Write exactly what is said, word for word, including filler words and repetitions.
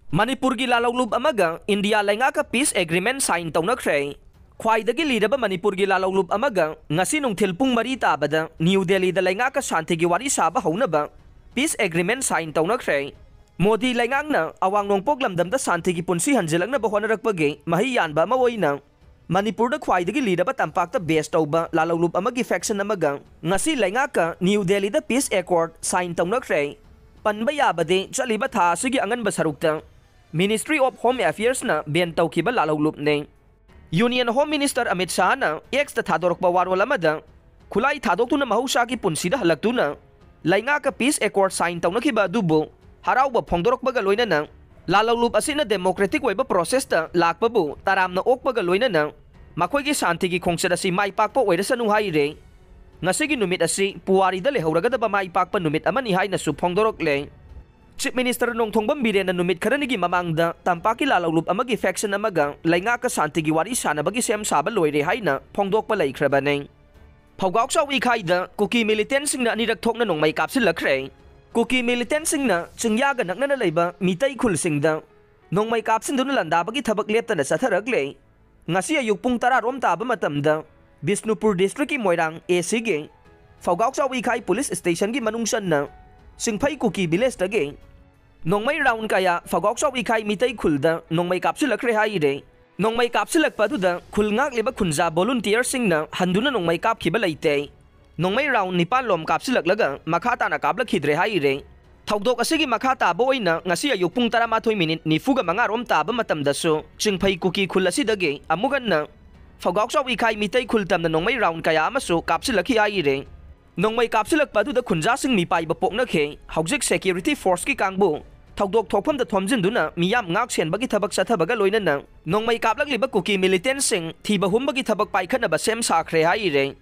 ꯃꯅꯤꯄꯨꯔꯒꯤ ꯂꯥꯂꯧꯂꯨꯞ ꯑꯃꯒ India ꯂꯩꯉꯥꯛꯀ peace agreement sign ꯇꯧꯅꯈ꯭ꯔꯦ꯫ ꯈ꯭ꯋꯥꯏꯗꯒꯤ ꯂꯤꯔꯕ ꯃꯅꯤꯄꯨꯔꯒꯤ ꯂꯥꯂꯧꯂꯨꯞ ꯑꯃꯒ ꯉꯁꯤ ꯅꯨꯡꯊꯤꯜ ꯄꯨꯡ ꯃꯔꯤ ꯇꯥꯕꯗ ꯅ꯭ꯌꯨ ꯗꯦꯜꯂꯤꯗ ꯂꯩꯉꯥꯛꯀ ꯁꯥꯟꯇꯤꯒꯤ ꯋꯥꯔꯤ ꯁꯥꯕ ꯍꯧꯅꯕ peace agreement sign ꯇꯧꯅꯈ꯭ꯔꯦ꯫ ꯃꯣꯗꯤ ꯂꯩꯉꯥꯛꯅ ꯑꯋꯥꯡ ꯅꯣꯡꯄꯣꯛ ꯂꯝꯗꯝꯗ ꯁꯥꯟꯇꯤꯒꯤ ꯄꯨꯟꯁꯤ ꯍꯟꯖꯤꯜꯂꯛꯅꯕ ꯍꯣꯠꯅꯔꯛꯄꯒꯤ ꯃꯍꯩ ꯌꯥꯟꯕ ꯑꯃ ꯑꯣꯏꯅ ꯃꯅꯤꯄꯨꯔꯗ ꯈ꯭ꯋꯥꯏꯗꯒꯤ ꯂꯤꯔꯕ ꯇꯝꯄꯥꯛꯇ base ꯇꯧꯕ ꯂꯥꯂꯧꯂꯨꯞ ꯑꯃꯒꯤ faction ꯑꯃꯒ ꯉꯁꯤ ꯂꯩꯉꯥꯛꯀ ꯅ꯭ꯌꯨ ꯗꯦꯜꯂꯤꯗ peace accord sign ꯇꯧꯅꯈ꯭ꯔꯦ꯫ ꯄꯟꯕ ꯌꯥꯕꯗꯤ, ꯆꯠꯂꯤꯕ ꯊꯥ ꯑꯁꯤꯒꯤ ꯑꯉꯟꯕ ꯁꯔꯨꯛꯇ Ministry of Home Affairsꯅ ban ꯇꯧꯈꯤꯕ ꯂꯥꯂꯧꯂꯨꯞꯅꯤ꯫ Union Home Minister ꯑꯃꯤꯠ ꯁꯥꯍꯅ Xꯇ ꯊꯥꯗꯣꯔꯛꯄ ꯋꯥꯔꯣꯜ ꯑꯃꯗ, ꯈꯨꯠꯂꯥꯏ ꯊꯥꯗꯣꯛꯇꯨꯅ ꯃꯍꯧꯁꯥꯒꯤ ꯄꯨꯟꯁꯤꯗ ꯍꯜꯂꯛꯇꯨꯅ ꯂꯩꯉꯥꯛꯀ peace accord sign ꯇꯧꯅꯈꯤꯕ ꯑꯗꯨꯕꯨ ꯍꯔꯥꯎꯕ ꯐꯣꯡꯗꯣꯔꯛꯄꯒ ꯂꯣꯏꯅꯅ, ꯂꯥꯂꯧꯂꯨꯞ ꯑꯁꯤꯅ democratic ꯑꯣꯏꯕ processꯇ ꯂꯥꯛꯄꯕꯨ ꯇꯔꯥꯝꯅ ꯑꯣꯛꯄꯒ ꯂꯣꯏꯅꯅ ꯃꯈꯣꯏꯒꯤ ꯁꯥꯟꯇꯤꯒꯤ ꯈꯣꯡꯆꯠ ꯑꯁꯤ ꯃꯥꯏ ꯄꯥꯛꯄ ꯑꯣꯏꯔꯁꯅꯨ ꯍꯥꯏꯔꯦ꯫ ꯉꯁꯤꯒꯤ ꯅꯨꯃꯤꯠ ꯑꯁꯤ ꯄꯨꯋꯥꯔꯤꯗ ꯂꯩꯍꯧꯔꯒꯗꯕ ꯃꯥꯏ ꯄꯥꯛꯄ ꯅꯨꯃꯤꯠ ꯑꯃꯅꯤ ꯍꯥꯏꯅꯁꯨ ꯐꯣꯡꯗꯣꯔꯛꯂꯦ꯫ Chief Minister ꯅꯣꯡꯊꯣꯝꯕꯝ ꯕꯤꯔꯦꯟꯅ ꯅꯨꯃꯤꯠ ꯈꯔꯅꯤꯒꯤ ꯃꯃꯥꯡꯗ ꯇꯝꯄꯥꯛꯀꯤ ꯂꯥꯂꯧꯂꯨꯞ ꯑꯃꯒꯤ faction ꯑꯃꯒ ꯂꯩꯉꯥꯛꯀ ꯁꯥꯟꯇꯤꯒꯤ ꯋꯥꯔꯤ ꯁꯥꯟꯅꯕꯒꯤ ꯁꯦꯝ ꯁꯥꯕ ꯂꯣꯏꯔꯦ ꯍꯥꯏꯅ ꯐꯣꯡꯗꯣꯛꯄ ꯂꯩꯈ꯭ꯔꯕꯅꯤ꯫ ꯐꯧꯒꯥꯎꯆꯥꯎ ꯏꯈꯥꯏꯗ ꯀꯨꯀꯤ militantꯁꯤꯡꯅ ꯑꯅꯤꯔꯛ ꯊꯣꯛꯅ ꯅꯣꯡꯃꯩ ꯀꯥꯞꯁꯤꯜꯂꯛꯈ꯭ꯔꯦ꯫ ꯀꯨꯀꯤ militantꯁꯤꯡꯅ ꯆꯤꯡꯌꯥꯒ ꯅꯛꯅꯅ ꯂꯩꯕ ꯃꯤꯇꯩ ꯈꯨꯜꯁꯤꯡꯗ ꯅꯣꯡꯃꯩ ꯀꯥꯞꯁꯤꯟꯗꯨꯅ ꯂꯥꯟꯗꯥꯕꯒꯤ ꯊꯕꯛ ꯂꯦꯞꯇꯅ ꯆꯠꯊꯔꯛꯂꯦ꯫ ꯉꯁꯤ ꯑꯌꯨꯛ ꯄꯨꯡ ꯇꯔꯥ ꯔꯣꯝ ꯇꯥꯕ ꯃꯇꯝꯗ ꯕꯤꯁꯅꯨꯄꯨꯔ districtꯀꯤ ꯃꯣꯏꯔꯥꯡ ACꯒꯤ ꯐꯧꯒꯥꯎꯆꯥꯎ ꯏꯈꯥꯏ police stationꯒꯤ ꯃꯅꯨꯡ ꯆꯟꯅ ꯆꯤꯡꯐꯩ ꯀꯨꯀꯤ villageꯇꯒꯤ ꯅꯣꯡꯃꯩ round ꯀꯌꯥ ꯐꯧꯒꯥꯎꯆꯥꯎ ꯏꯈꯥꯏ ꯃꯤꯇꯩ ꯈꯨꯜꯗ ꯅꯣꯡꯃꯩ ꯀꯥꯞꯁꯤꯜꯂꯛꯈ꯭ꯔꯦ ꯍꯥꯏꯔꯦ꯫ ꯅꯣꯡꯃꯩ ꯀꯥꯞꯁꯤꯜꯂꯛꯄ ꯑꯗꯨꯗ ꯈꯨꯜ ꯉꯥꯛꯂꯤꯕ ꯈꯨꯟꯖꯥ volunteerꯁꯤꯡꯅ ꯍꯟꯗꯨꯅ ꯅꯣꯡꯃꯩ ꯀꯥꯞꯈꯤꯕ ꯂꯩꯇꯦ꯫ ꯅꯣꯡꯃꯩ round ꯅꯤꯄꯥꯟ ꯂꯣꯝ ꯀꯥꯞꯁꯤꯜꯂꯛꯂꯒ ꯃꯈꯥ ꯇꯥꯅ ꯀꯥꯞꯂꯛꯈꯤꯗ꯭ꯔꯦ ꯍꯥꯏꯔꯦ꯫ ꯊꯧꯗꯣꯛ ꯑꯁꯤꯒꯤ ꯃꯈꯥ ꯇꯥꯕ ꯑꯣꯏꯅ ꯉꯁꯤ ꯑꯌꯨꯛ ꯄꯨꯡ ꯇꯔꯥꯃꯥꯊꯣꯏ minute ꯅꯤꯐꯨꯒ ꯃꯉꯥ ꯔꯣꯝ ꯇꯥꯕ ꯃꯇꯝꯗꯁꯨ ꯆꯤꯡꯐꯩ ꯀꯨꯀꯤ ꯈꯨꯜ ꯑꯁꯤꯗꯒꯤ ꯑꯃꯨꯛ ꯍꯟꯅ ꯐꯧꯒꯥꯎꯆꯥꯎ ꯏꯈꯥꯏ ꯃꯤꯇꯩ ꯈꯨꯜ ꯇꯝꯅ ꯅꯣꯡꯃꯩ round ꯀꯌꯥ ꯑꯃꯁꯨ ꯀꯥꯞꯁꯤꯜꯂꯛꯈꯤ ꯍꯥꯏꯔꯦ꯫ ꯅꯣꯡꯃꯩ ꯀꯥꯞꯁꯤꯜꯂꯛꯄ ꯑꯗꯨꯗ ꯈꯨꯟꯖꯥꯁꯤꯡ ꯃꯤꯄꯥꯏꯕ ꯄꯣꯛꯅꯈꯤ꯫ ꯍꯧꯖꯤꯛ security forceꯀꯤ ꯀꯥꯡꯕꯨ ꯊꯧꯗꯣꯛ ꯊꯣꯛꯐꯝꯗ ꯊꯣꯝꯖꯤꯟꯗꯨꯅ ꯃꯤꯌꯥꯝ ꯉꯥꯛ ꯁꯦꯟꯕꯒꯤ ꯊꯕꯛ ꯆꯠꯊꯕꯒ ꯂꯣꯏꯅꯅ ꯅꯣꯡꯃꯩ ꯀꯥꯞꯂꯛꯂꯤꯕ ꯀꯨꯀꯤ militantꯁꯤꯡ ꯊꯤꯕ ꯍꯨꯝꯕꯒꯤ ꯊꯕꯛ ꯄꯥꯏꯈꯠꯅꯕ ꯁꯦꯝ ꯁꯥꯈ꯭ꯔꯦ ꯍꯥꯏꯔꯦ꯫